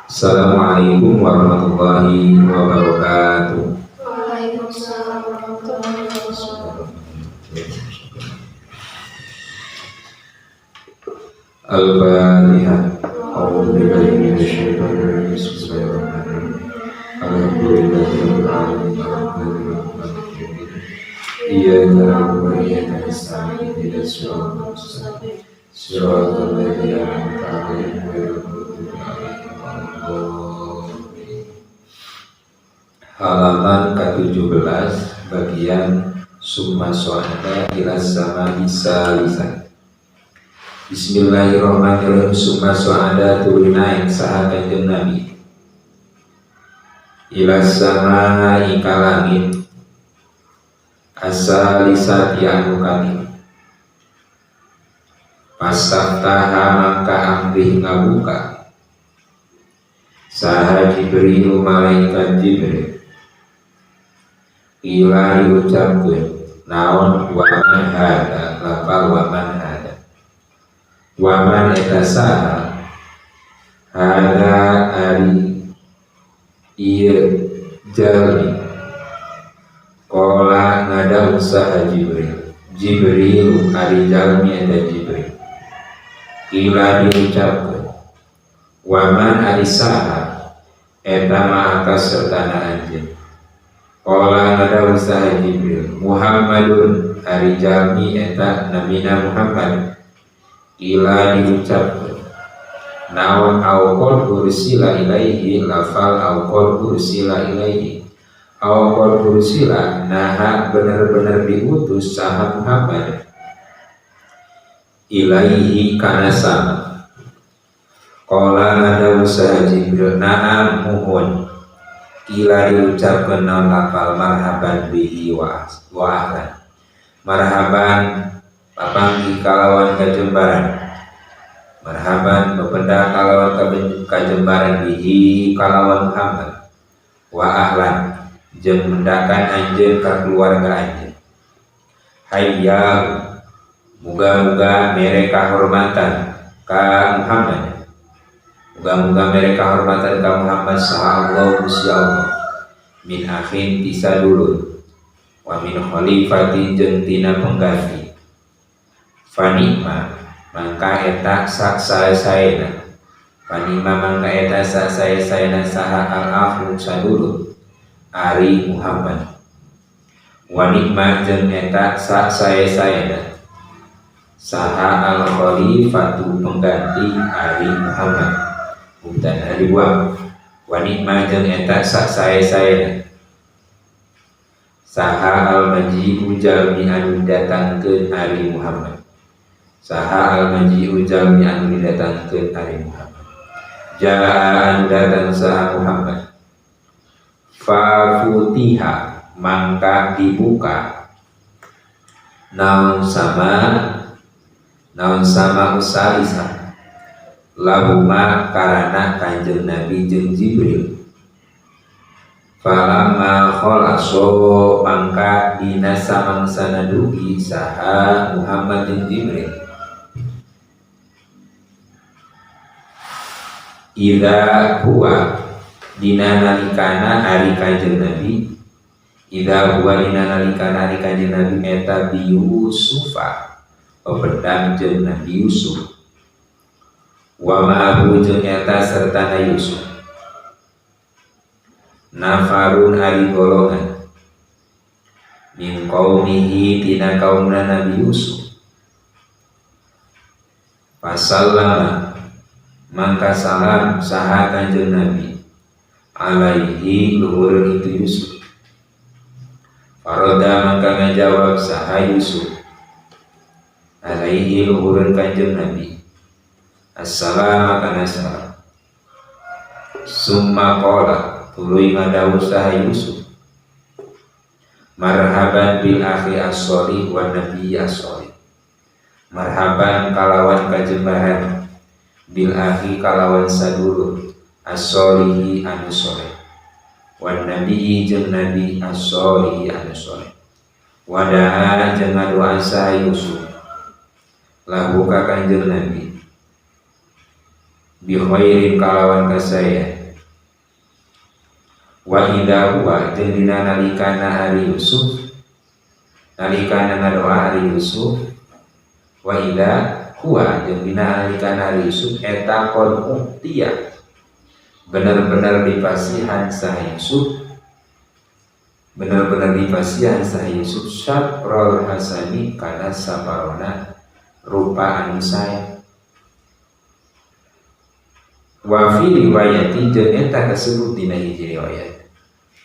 Assalamualaikum warahmatullahi wabarakatuh. Waalaikumsalam warahmatullahi wabarakatuh. Al-Fatihah. A'udzu billahi minasyaitonir rajim. Bismillahirrahmanirrahim. Alhamdulillahirabbil alamin arrahmanir rahim maliki yaumiddin. Iyyaka na'budu wa iyyaka nasta'in. Ihdinas siratal mustaqim. Siratal ladzina an'amta 'alaihim ghairil maghdubi 'alaihim waladdallin. Halaman ke-17 bagian summa sha'ada ila sama isa. Bismillahirrahmanirrahim. Summa sha'ada tuluy naik saha Kanjeng Nabi ila sama ka langit asalisati anu katilu. Pastaftaha mangka amrih ngabuka saha Jibril, malaikat Jibril. Ila diucapkeun naon waman hada, lafal waman hada, waman eta saha, hada ari ieu jalmi. Qala ngadawuh saha Jibril, Jibril ari jalmi eta Jibril. Ila diucapkeun waman ari saha eta ma'aka sertana anjeun. Qala ngadawuh saha Jibril, Muhammadun ari jalmi eta namina Muhammad. Ila diucapkeun naon au qad ursila ilaihi, lafal au qad ursila ilaihi, au qad ursila naha bener-bener diutus saha Muhammad ilaihi kana sama. Qala ngadawuh saha Jibril, na'am muhun. Ila diucapkeun naon lafal marhaban bihi wa ahlan, marhaban papanggih kalawan kajembaran, marhaban bepeda kalawan kajembaran, bihi kalawan Muhammad, wa ahlan jeung mendakan anjeun ka keluarga anjeun. Hayya muga-muga mere kahormatan ka Muhammad, muga-muga mere kahormatan ka Muhammad saha Allah Gusti Allah, min akhin ti sadulur, wa min khalifatin jeung tina pengganti. Fanima mangka eta sak sae-saena, fanima mangka eta sak sae-saena saha al akhu sadulur ari Muhammad, wa nikma jeung eta sak sae-saena saha al khalifatu pengganti ari Muhammad, mubtada dibuang. Wa nikma jeung eta sak sae-saena saha al maji'u jalmi anu didatangkeun ari Muhammad, saha al maji'u jalmi anu didatangkeun ari Muhammad. Jaa anu datang saha Muhammad. Fafutiha mangka dibuka naon sama, naon sama usalisa lahuma karana Kanjeng Nabi jeung Jibril. Falamma khalaso mangka dina samangsana dugi saha Muhammad jeung Jibril, idza huwa dina nalikana ari Kanjeng Nabi, idza huwa dina nalikana ari Kanjeng Nabi eta bi Yusufa pepedang jeung Nabi Yusuf, wa ma'ahu jeung eta sertana Yusuf, nafarun ari golongan min qaumihi tina kaumna Nabi Yusuf. Fasallama mangka salam saha Kanjeng Nabi alaihi luhureun itu Yusuf. Faroda mangka ngajawab saha Yusuf alaihi luhureun Kanjeng Nabi assalam kana salam. Summa qala tuluy ngadawuh saha Yusuf, marhaban bil akhi as-sholih wan nabi as-sholih, marhaban kalawan kajembaran, bil akhi kalawan sadulur, as-sholihi anu soleh, wan nabi jeung nabi as-sholihi anu soleh. Wadaa jeung ngadoa saha Yusuf lahu ka Kanjeng Nabi Bi khairin kalawan kasaya. Wa idza huwa jeung dina nalikana ari Yusuf nalikana ngadoa ari Yusuf wa idza huwa jeung dina nalikana ari Yusuf eta qad uktiya benar-benar dipasihan saha Yusuf benar-benar dipasihan saha Yusuf syatrul hasani kana saparona rupa anu sae. Wa fi riwayati jeung eta kasebut dina hiji riwayat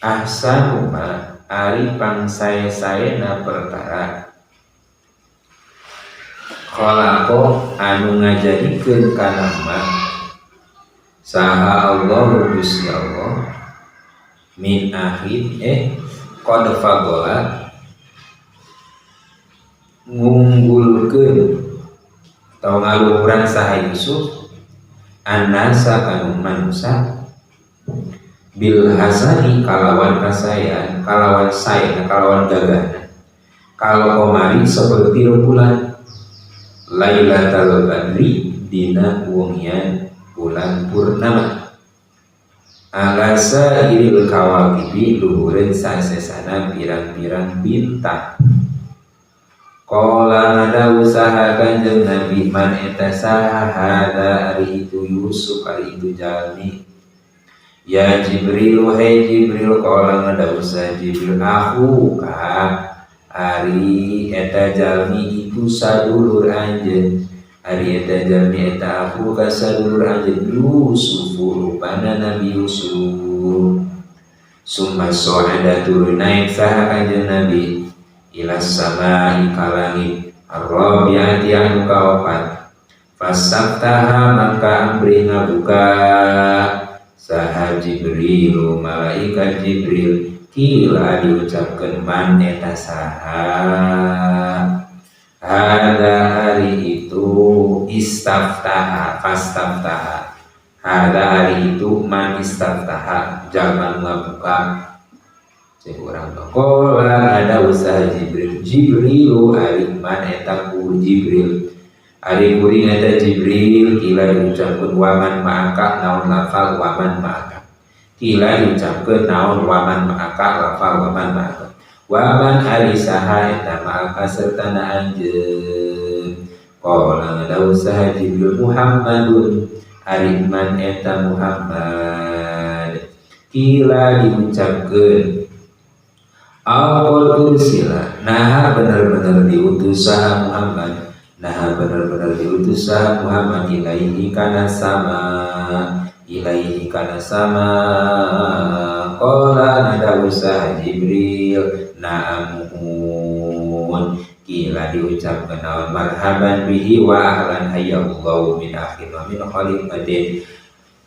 ahsanu ma ari pangsae-saena perkara khalaqa anu ngajadikeun kana ma saha Allah Gusti Allah min akhin qad fadala ngunggulkeun atau ngaluhuran saha Yusuf annasa kanu manusa bil hasani kalawan kasayan kalawan sae kalawan gagahna kalau komari seperti rembulan Lailatul Badri dina wengian bulan purnama ala sairil kawakibi luhureun sasesana pirang-pirang bintang. Qala ngada usaha kanjeng Nabi man eta saha hada ari itu Yusuf ari itu jalmi. Ya Jibril wahai Jibril qala ngada usaha Jibril aku ka ari eta jalmi itu sadulur anjeun ari eta jalmi eta aku ka sadulur anjeun Yusuf rupana Nabi Yusuf. Summa so'ada turun naik saha kanjeng Nabi ila samai ka langit arrabi'ati anu kaopat fasaftaha maka amri ngabuka saha Jibril malaikat Jibril kila diucapkeun man eta saha hada hari itu istaftaha fastaftaha hada hari itu man istaftaha jalma ngabuka cek urang qala ada usaha Jibril Jibrilu ari man eta ku Jibril ari kuring eta Jibril kila diucapkeun waman ma'aka naon lafal waman ma'aka kila diucapkeun naon waman ma'aka lafal waman ma'aka waman ari saha eta ma'aka sertana anjeun qala ada usaha Jibril Muhammadun ari man eta Muhammad kila diucapkeun awal ursila nah benar-benar diutus saha Muhammad nah benar-benar diutus saha Muhammad ilaihi kana sama ilaihi kana sama qala nada usaha Jibril na'amun kila diucapkeun naon marhaban bihi wa ahlan hayyallahu min akhin wa min khalifatin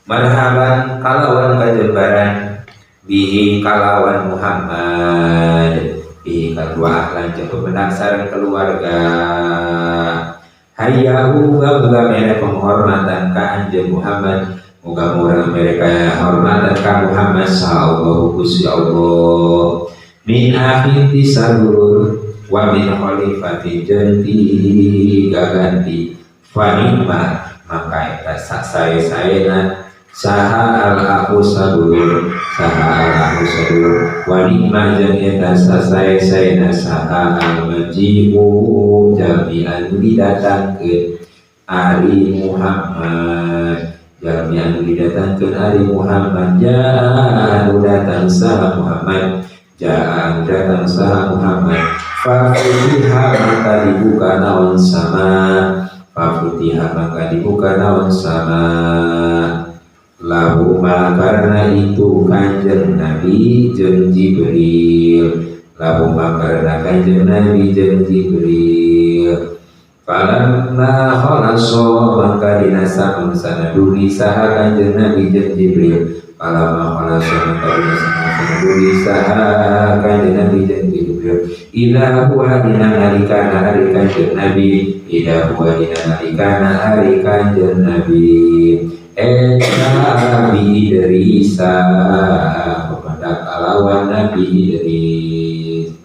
marhaban kalawan kajembaran bihi kalawan Muhammad bihi kalawan ahlan jeung pemenang sareng keluarga hayyahu muga-muga mere penghormatan ka anjeun Muhammad muga-muga mere kehormatan ka Muhammad sallallahu Gusti Allah min akhin tisadulur wa min khalifati jeung tiga ganti fanima maka eta sae-saena saha al aku sadulur saha al aku sadulur wa nikmah jeung eta sasae-saena saha al maji'u jalmi anu didatangkeun ari Muhammad jalmi anu didatangkeun ari Muhammad jaa anu datang saha Muhammad jaa anu datang saha Muhammad fafutiha maka dibuka naon sama fafutiha maka dibuka naon sama lahuma karena itu kanjeng Nabi jeung Jibril lahuma karena kanjeng Nabi jeung Jibril falamma khalasa maka dina samangsana dugi saha kanjeng Nabi jeung Jibril falamma khalasa maka dina samangsana dugi saha kanjeng Nabi jeung Jibril idza huwa dina nalikana ari kanjeng Nabi idza huwa dina nalikana ari kanjeng Nabi eta Nabi Idrisa kepada kalawan Nabi Idris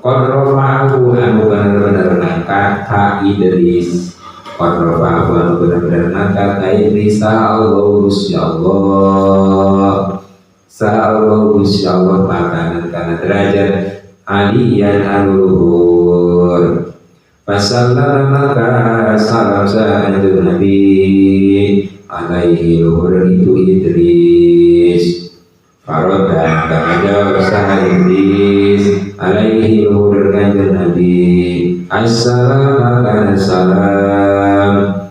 qad rafa'ahu anu bener-bener ngangkat ka Idris Qad rafa'ahu benar-benar ngangkat ka Idris saha Allah Gusti Allah saha Allah Gusti Allah makanan kana derajat aliyan anu luhur. Fasallama maka salam saha anjeun Nabi alaihi luhur itu Idris. Farodan kang jawab saha Idris alaihi luhur kanjeng Nabi assalam kana salam.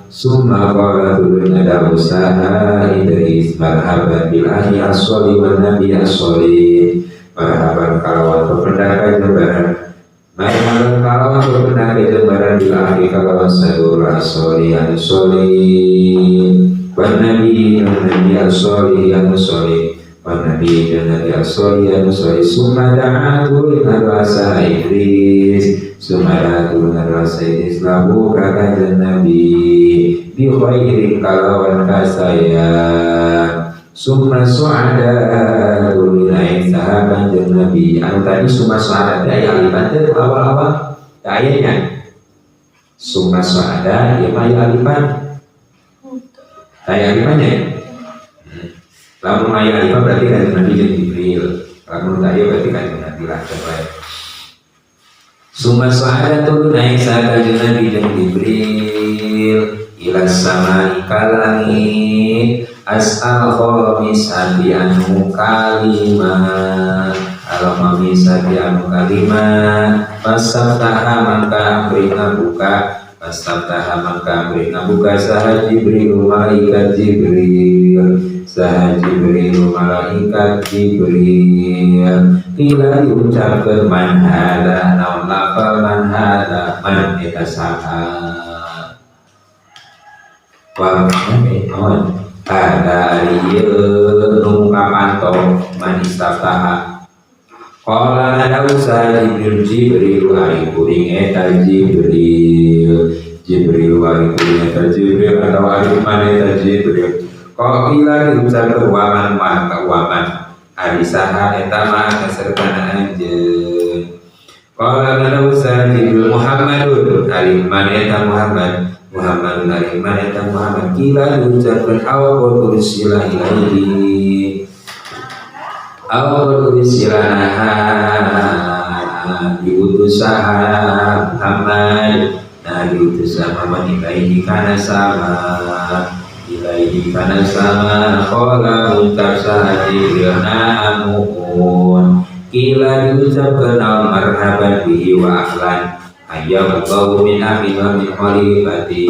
Summa qala turun ada usaha Idris marhaban bil ahli as-sholih wan nabi as-sholih. Marhaban kalawan pependaka jembaran, marhaban kalawan pependaka jembaran bil ahli kalawan sadur as-sholih anu sholih wan nabi dan nabi as-sholih anu sholih wan nabi dan nabi as-sholih anu sholih. Summa da'a turun ada usaha Idris, summa da'a turun ada usaha Idris lahu ka kanjeng Nabi bi khairin kalawan kasayang. Summa su'ada turun naik saha kanjeng Nabi. Anu tadi summa su'ada teh aya alifan teh awal-awal teh aya nya. Summa su'ada ieu mah aya alifan. Teh aya alifannya. Lamun aya alifan berarti kanjeng Nabi jeung Jibril. Lamun teh aya berarti kanjeng Nabi lah coba. Summa su'ada turun naik saha kanjeng Nabi jeung Jibril ila samai ka langit asal khamisati anu kalima al khamisati anu kalima. Fasaftaha mangka amri ngabuka, fasaftaha mangka amri ngabuka saha Jibril malaikat Jibril, saha Jibril malaikat Jibril. Qila diucapkeun man hadza naon lafal man hadza man eta saha wa naon ada ieu nu kapanto man istaftaha. Qala nada usaha Jibril Jibril ari kuring eta Jibril Jibril ari kuring eta Jibril atau ari man eta Jibril. Qila diucapkeun waman maka waman ari saha eta mah kasertana anjeun. Qala nada usaha Jibril Muhammadun ari man eta Muhammad, Muhammadun ari man eta Muhammad. Qila diucapkeun aw qad ursila ilaihi, aw qad ursila diutus saha Muhammad, nah diutus saha Muhammad ilaihi kana sama, ilaihi kana sama. Qala ngucap saha Jibril na'amun. Qila diucapkeun marhaban bihi wa ahlan ayyallahu min amin wa min khalifati.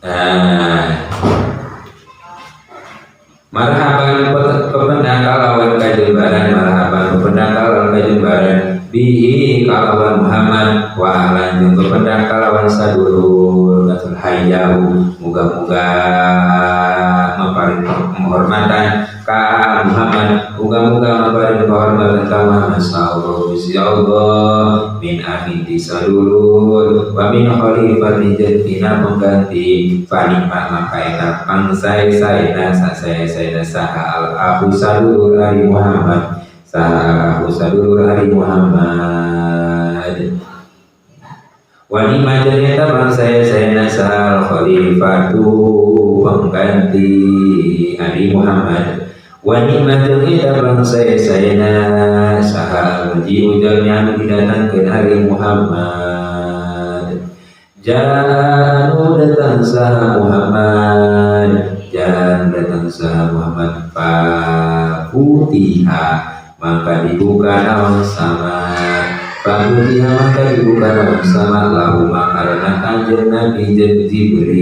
Nah, marhaban pependang kalawan kajembaran, marhaban pependang kalawan kajembaran bihi kalawan Muhammad wa ahlan jeung pependang kalawan sadulur katul hayyahu muga-muga maparin penghormatan ka Muhammad, muga-muga maparin penghormatan ka Muhammad sallallahu alaihi wasallam min amin di sadulur wa min khalifati jantina pengganti fanikmat maka eta pangsai-saina sasai-saina saha al akhu sadulur ari Muhammad, saha al akhu sadulur ari Muhammad. Wa ni'ma eta pangsai-saina saha al khalifatu pengganti ari Muhammad. Wa ni'ma eta pangsai-saina saha al-maji'u jalmi anu didatangkeun ari Muhammad. Janu datang saha Muhammad, janu datang saha Muhammad. Fakutiha maka dibuka naon sama, fakutiha maka dibuka naon sama lahu makarana kanjeng Nabi jeung Jibril,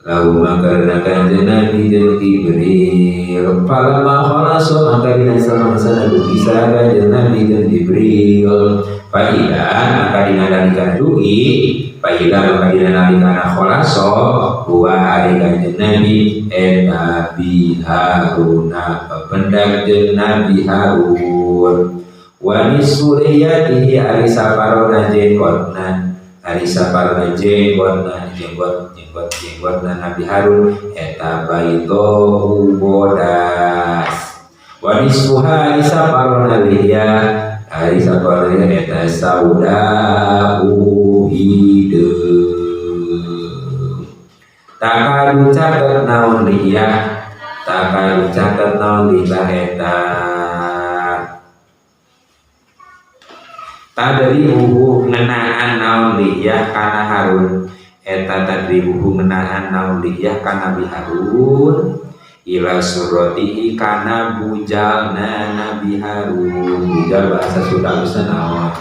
lahu makarana kanjeng Nabi jeung Jibril. Falamma khalasa maka dina samangsana dugi saha kanjeng Nabi jeung Jibril. Faida maka dina nalika dugi, faida maka dina nalika khalaso huwa ari kanjeng Nabi eta bi Haruna pependak jeung Nabi Harun. Wa nisuliyatihi ari saparona jengkotna, Ari saparona jenggotna jenggot jenggot jenggotna Nabi Harun eta baidau bodas. Wa nisfuha ari saparona lihya ari saparona eta saudau hideung. Takadu caket naon lihya takadu caket naon lihya eta tadribuhu ngenaan naon lihya kana Harun eta tadribuhu ngenaan naon lihya kana Nabi Harun ila suratihi kana bujalna Nabi Harun. Bujal bahasa Sunda bisa naon?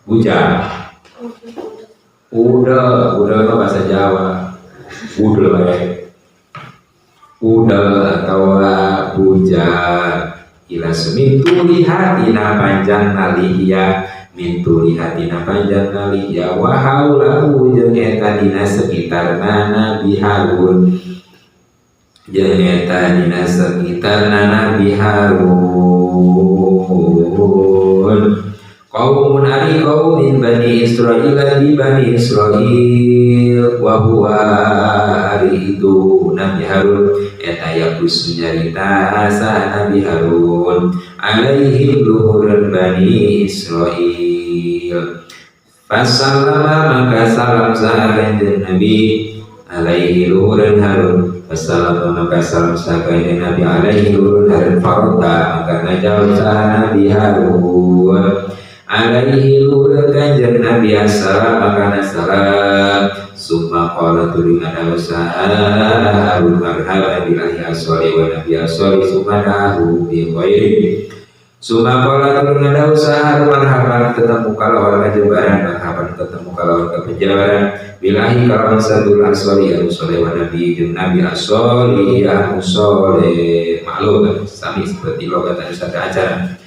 Bujal udel, udel mah bahasa Jawa. Udel bae. Udel atau bujal ila mintulihatina panjang nalihya mintulihatina panjang nalihya wa haulahu jeung eta dina sekitarna Nabi Harun jeung eta dina sekitarna Nabi Harun. Qaumun ari qaumin Bani Israil di Bani Israil wa huwa ari itu Nabi Harun eta yakusu nyarita asa Nabi Harun alaihim luhuran Bani Israil. Fasallama maka salam saha kanjeng Nabi alaihi luhuran Harun. Fasallama maka salam saha kanjeng Nabi alaihi luhuran Harun. Farda maka ngajawab saha Nabi Harun alaihi luhuran kanjeng Nabi assalam maka salam. Summa qala tuluy ngadawu saha Harun marhaban billahi asoli wa nabi asoli summa dahu bi khairin. Summa qala tuluy ngadawu saha Harun marhaban ketemu kalawan kajembaran marhaban ketemu kalawan kepenjabaran billahi kalawan sadul asoli anu soleh wa nabi jeung nabi asoli anu soleh. Maklum sami seperti logat anu satu acara.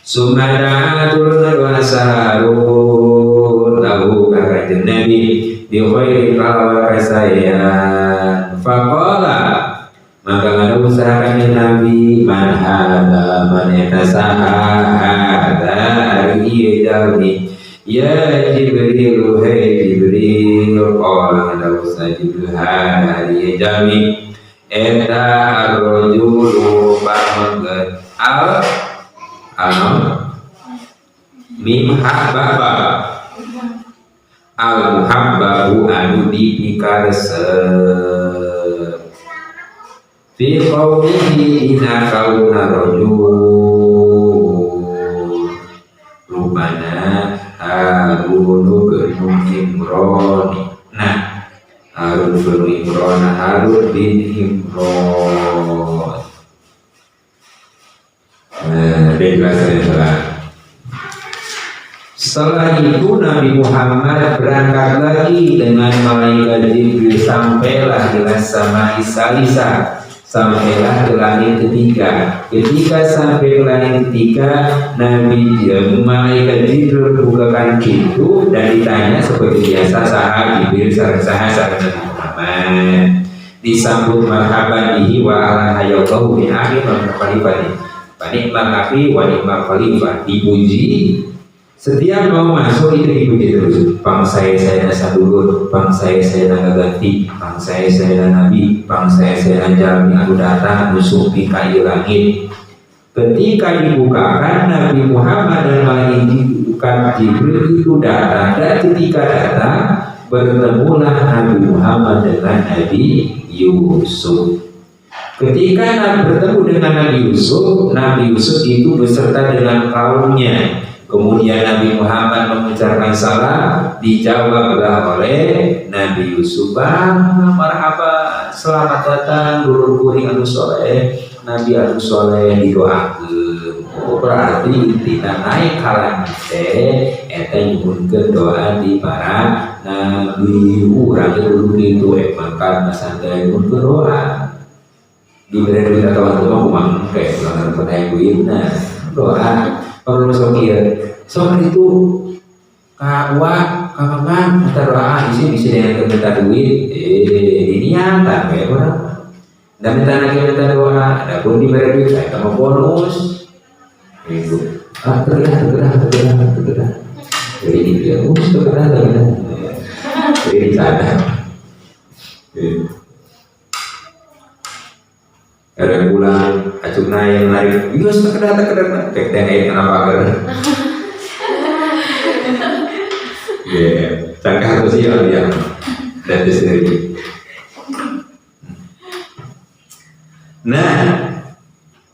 Summa da'a tuluy ngadawu saha Harun lahu ka kanjeng Nabi bi khairin kalawan kasayan. Faqala maka ngadawu saha kanjeng Nabi man hadza man eta saha hadza ari ieu jalmi ya Jibril hai Jibril. Qala ngadawu saha Jibril hadza ari ieu jalmi eta ar-rajulu pamengkeun al al mim ha ba ba al muhabbabu anu dipikaresep fi qaumihi dina kauna rajul rupana Harun bin Imran. Nah Harun bin Imran Harun bin Imran. Nah, dijelasin setelah. Setelah itu Nabi Muhammad berangkat lagi dengan malaikat Jibril sampailah ila sama Isalisa, sampailah ke langit ketiga. Ketika sampai ke langit ketiga, Nabi malaikat Jibril bukakan pintu dan ditanya seperti biasa saha Jibril sareng saha sareng Nabi Muhammad. Disambut marhaban bihi wa ala hayallahu min akhi wa min khalifati. Wa ni'mal akhi wa ni'mal khalifah. Dipuji. Setiap mau masuk itu dipuji terus. Pang saya sadulur, pang saya ganti, pang saya nabi, pang saya jalmi anu datang musuh ka ieu langit. Ketika dibukakan Nabi Muhammad dan malaikat Jibril itu datang, dan ketika datang bertemulah Nabi Muhammad dengan Nabi Yusuf. Ketika Nabi bertemu dengan Nabi Yusuf itu beserta dengan kaumnya. Kemudian Nabi Muhammad mengucapkan salam, dijawablah oleh Nabi Yusuf, marhaba, selamat datang dulur kuring anu soleh, Nabi anu soleh didoakeun. Oh, berarti intina naik ka langit teh eta nyuhunkeun doa di para nabi. Urang ge kudu kitu mangkat santai nyuhunkeun doa. Diberi duit atau waktu mah kumaha engke ulah hayang duitna. Doa perlu sok ieu. Sok itu ka uwa ka mama minta doa isi bisa dengan minta duit diniatan we urang. Dan minta lagi minta doa, adapun diberi duit saya mau bonus. Gitu. Ah, tergerak, tergerak, tergerak, tergerak. Jadi dia, tergerak, tergerak. Jadi dicadang. Ada pulang, acukna yang narik, geus teu kedah, cek teh aya kana pager. Yeah, cangkah sosial dia dan sendiri. Nah,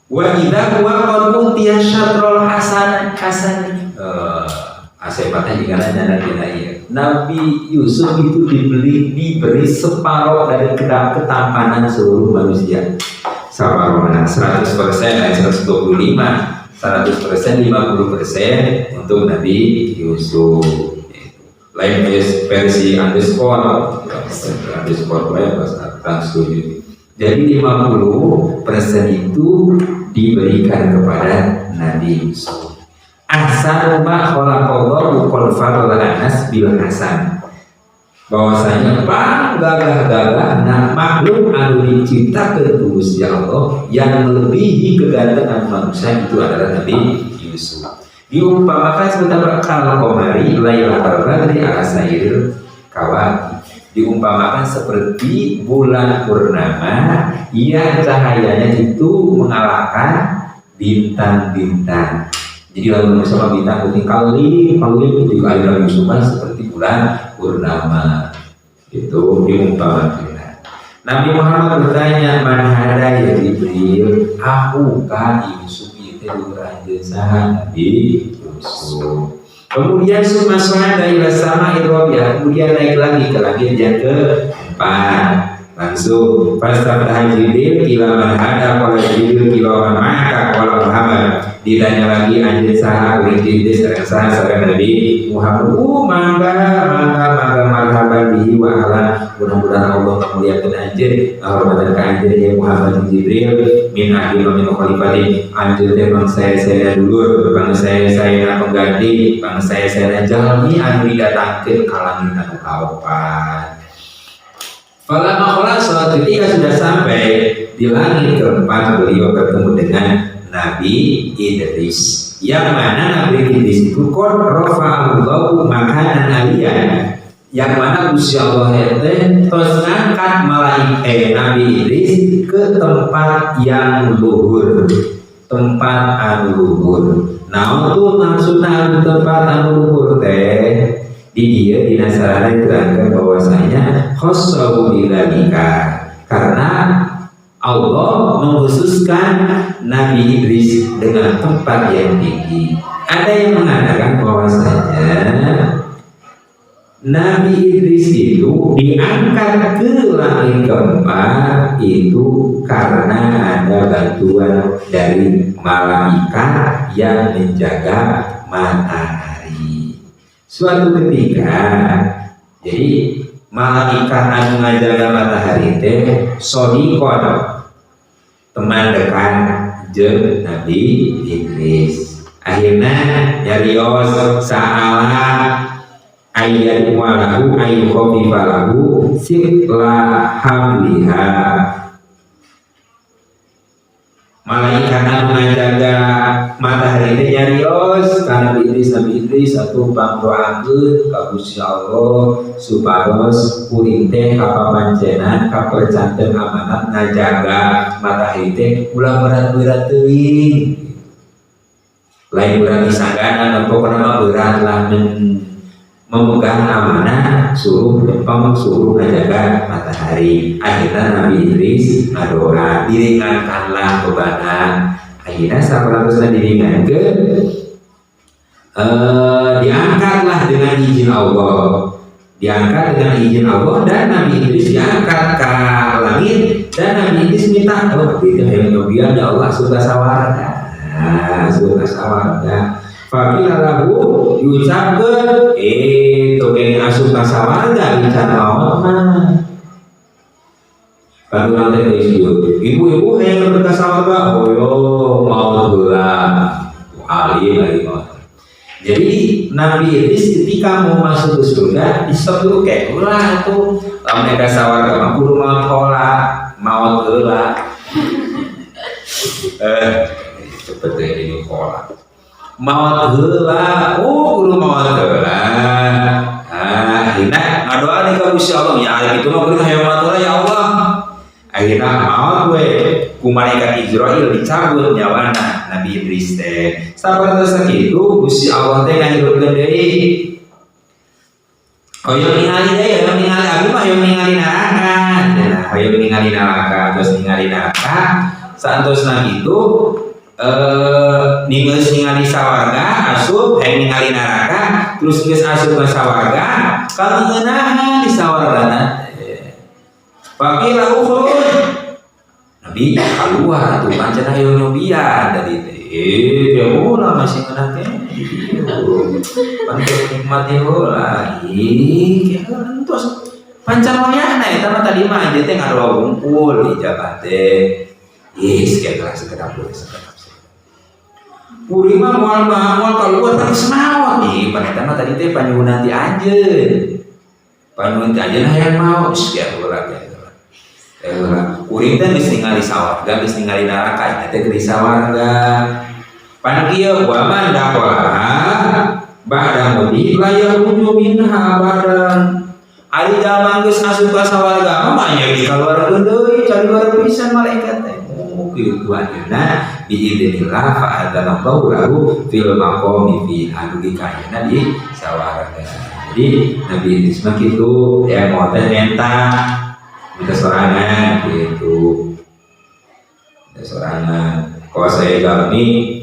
wa idza huwa qad utiya syatrul hasan hasan. Asepatnya jika nanya dina ieu. Nabi Yusuf itu diberi separuh dari ketampanan seluruh manusia. Saparona 100% lain 125, 100% 50% untuk Nabi Yusuf. Lain versi underscore, underscore lain bahasa trans 7. Jadi 50% itu diberikan kepada Nabi Yusuf. Ahsanu ma khalaqallahu qad fadala anas bil hasan. Bahwasanya gagah-gagah nah makhluk anu diciptakan ku Gusti Allah yang melebihi kegantengan manusia itu adalah Nabi Yusuf. Diumpamakan seperti kal qamari lailatul badri ala sairil kawakib. Diumpamakan seperti bulan purnama yang cahayanya itu mengalahkan bintang-bintang. Jadi lalu sama bintang putih kali kali juga ada Yusuf seperti bulan purnama. Itu diumpamakan. Nabi Muhammad bertanya, "Man hada ya Jibril?" Aku ka Yusuf itu anjeun saha Nabi Yusuf. Kemudian summa sha'ada ila sama'ir rabi'ah, kemudian naik lagi ke langit yang keempat. Langsung fastaftaha Jibril qila man hada qala Jibril qila man ma'aka qala Muhammad. Ditanya lagi anjeun saha kuring Jibril sareng saha sareng Nabi Muhammad. Mangga mangga mangga marhaban bihi wa ahlan. Mudah-mudahan Allah memuliakan anjeun, ngahormatan ka anjeun ya Muhammad Jibril min ahli wa min khalifati. Anjeun teh bangsa saya dulur, bangsa saya pengganti, bangsa saya jalmi anu didatangkeun ka langit anu kaopat. Falamma khalasa, ketika sudah sampai di langit keempat, beliau bertemu dengan Nabi Idris. Yang mana Nabi Idris itu qad rafa'allahu makanan aliyah. Yang mana Gusti Allah teh tos ngangkat malaikat Nabi Idris ke tempat yang luhur, tempat anu luhur. Nah, untuk maksudna anu tempat anu luhur teh di dia di Nasrani diterangkan bahwasanya khossahu bidzalika, karena Allah mengkhususkan Nabi Idris dengan tempat yang tinggi. Ada yang mengatakan bahwasanya Nabi Idris itu diangkat ke langit keempat itu karena ada bantuan dari malaikat yang menjaga matahari. Suatu ketika, jadi malaikat anu ngajaga matahari teh sodikon, teman dekat jeung Nabi Idris. Akhirnya nyarios sa'ala ayyad walahu ayyu khafifalahu sibla hamliha. Malaikat anu ngajaga matahari teh nyarios ka Nabi Idris, Nabi Idris atuh pangdoakeun ka Gusti Allah supados kuring teh kapapancenan kapercanten amanat ngajaga matahari teh ulah berat-berat teuing. Lain berat disangganan, pokokna mah berat lah memegang amanah suruh lempeng suruh ngajaga matahari. Akhirnya Nabi Idris ngadoa diringankanlah bebanan. Akhirnya saperantosna diringankeun, diangkatlah dengan izin Allah, diangkat dengan izin Allah dan Nabi Idris diangkat ke langit dan Nabi Idris minta, oh itu yang nyobian ya Allah suka sawarga, nah, suka sawarga. Faqila lahu diucapkeun teu kenging asup ka sawarga can maot mah. Baru nanti geus ibu-ibu hayang ka sawarga, oh yo maot heula. Alim lagi maot. Jadi Nabi Idris ketika mau masuk ke surga di stop dulu kayak ulah tuh lamun ka sawarga mah kudu maot heula, maot heula. Cepet deh ini kola. Maot heula, oh kudu maot heula. Nah, akhirnya ngadoa nih ka Gusti Allah, ya itu mah kuring hayang maot ya Allah. Akhirnya maot we ku malaikat Izrail dicabut nyawana Nabi Idris teh. Sapertos sakitu Gusti Allah teh ngahirupkeun deui. Hoyong ningali deui, hoyong ningali abdi mah hoyong ningali neraka. Nah, hoyong ningali neraka, terus ningali neraka. Saantosna kitu geus ningali sawarga asup hayang ningali neraka, terus geus asup ka sawarga kangeuneunahan di sawargana. Faqila ukhruj. Nabi keluar tuh pancen hoyong nyobian tadi teh. Ya ulah masih ngeunah teh. Pantes nikmati heula. Ih, terus pancan wayahna eta mah tadi mah anjeun teh ngadoa wungkul ijabah teh. Ih, sekian sekedap sekedap. Kuring mah moal moal keluar tapi semaot. Ih, pan eta mah tadi teh panyuhunan ti anjeun. Panyuhun ti anjeun hayang maot geus heula teh. Heula. Kuring teh geus ningali sawarga, geus ningali neraka, eta teh geus sawarga. Pan kieu wa man dakhalaha ba'da mauti la yakhruju minha abadan. Ari jalma geus asup ka sawarga mah nya dikaluarkeun deui, caluar pisan malaikat teh. Oh kitu ayeuna biidznillah fa adzanallahu lahu fil maqami fi dugi ka ayeuna di sawarga. Jadi Nabi Idris mah kitu ya mau teh menta minta sorangan gitu. Minta sorangan. Kalau saya jalmi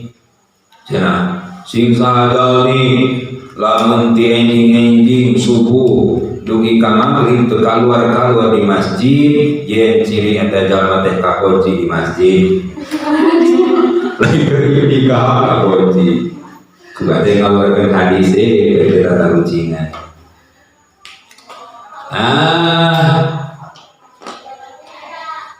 cenah sing saha jalmi lamun ti enjing-enjing subuh dugi ka maghrib teu kaluar-kaluar di masjid yen ciri eta jalma teh kakunci di masjid. Lain di kakunci. Suka teh ngaluarkeun hadis kita tarucingan. Ah,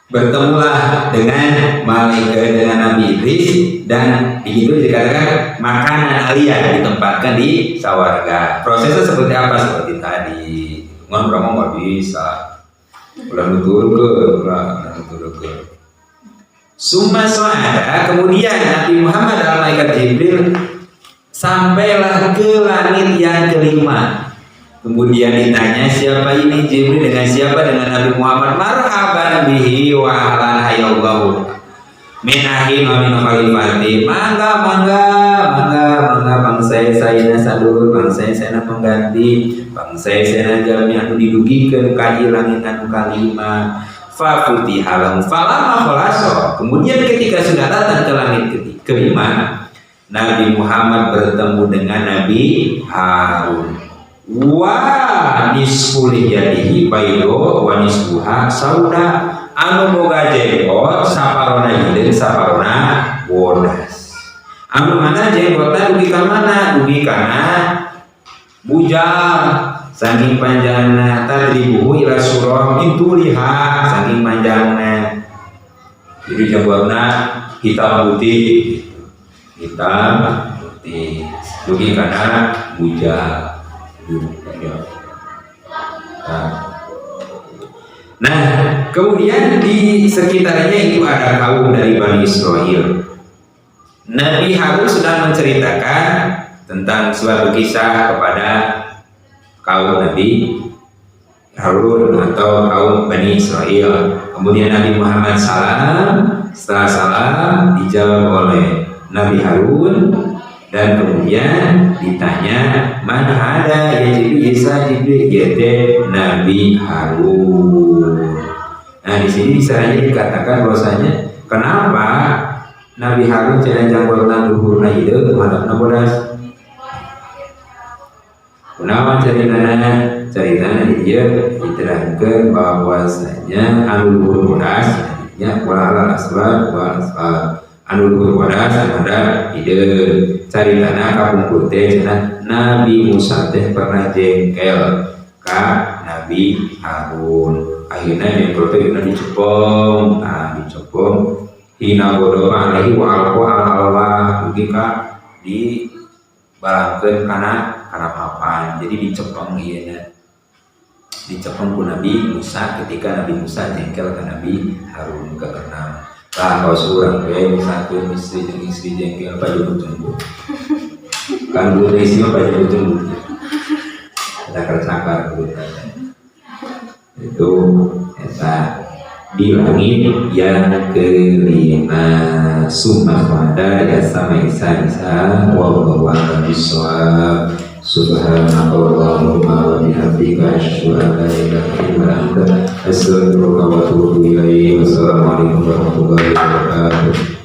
bertemulah dengan malaikat dengan Nabi Idris dan begitu dikatakan makanan aliyah ditempatkan di sawarga. Prosesnya seperti apa? Seperti tadi. Ngan urang mah bisa. Ulah nuturkeun, ulah nuturkeun. Summa so'ada, kemudian Nabi Muhammad dan malaikat Jibril sampailah ke langit yang kelima. Kemudian ditanya siapa ini Jibril dengan siapa? Dengan Nabi Muhammad. Marhaban bihi wa ahlan hayallahu min ahin wa min khalifati. Mangga mangga mangga mangga bangsa sayana sadulur, bangsa sayana pengganti, bangsa sayana jalmi anu didugikeun ka langit anu kalima. Fa futiha lahu falamma khalaso. Kemudian ketika sudah datang ke langit kelima, Nabi Muhammad bertemu dengan Nabi Harun. Wa nisfu lihyatihi baydo wa nisfuha sauda, anu boga jenggot saparona hideung saparona bodas, anu mana jenggotna dugi ka mana? Dugi kana bujal saking panjangna, tadribuhu ila surah min tuliha saking panjangna. Jadi jenggotna hitam putih, hitam putih dugi kana bujal. Nah, kemudian di sekitarnya itu ada kaum dari Bani Israel. Nabi Harun sudah menceritakan tentang suatu kisah kepada kaum Nabi Harun atau kaum Bani Israel. Kemudian Nabi Muhammad salam, setelah salam dijawab oleh Nabi Harun dan kemudian ditanya man hada ya Jibril, Isa Jibril ya Nabi Harun. Nah, di sini bisa aja dikatakan bahwasanya kenapa Nabi Harun cenah janggotna luhurna hideung hadapna bodas. Kunaon ceritana? Ceritana di dieu diterangkeun bahwasanya anu luhur bodas nya wala asbab wal asbab anu luhur bodas anu hadap hideung. Caritana kapungkur teh cenah Nabi Musa teh pernah jengkel ka Nabi Harun. Akhirnya jengkel teh dina dicepeng, nah dicepeng hina ghodoba alaihi wa alqa al alwah dugi ka dibalangkeun kana kana papan. Jadi dicepeng ieu na. Dicepeng ku Nabi Musa ketika Nabi Musa jengkel ke Nabi Harun keenam. Lah kaos urang we misalkeun istri jeung istri jengkel pajebut-jembut. Kan gue istri mah pajebut-jembut. Cakar-cakar itu eta di langit yang kelima. Summa qada ila sama isa isa, wallahu a'lam bissawab. Subhanakallahumma wa bihamdika, asyhadu an la ilaha illa anta, astaghfiruka wa atubu ilaik. Wassalamualaikum warahmatullahi wabarakatuh.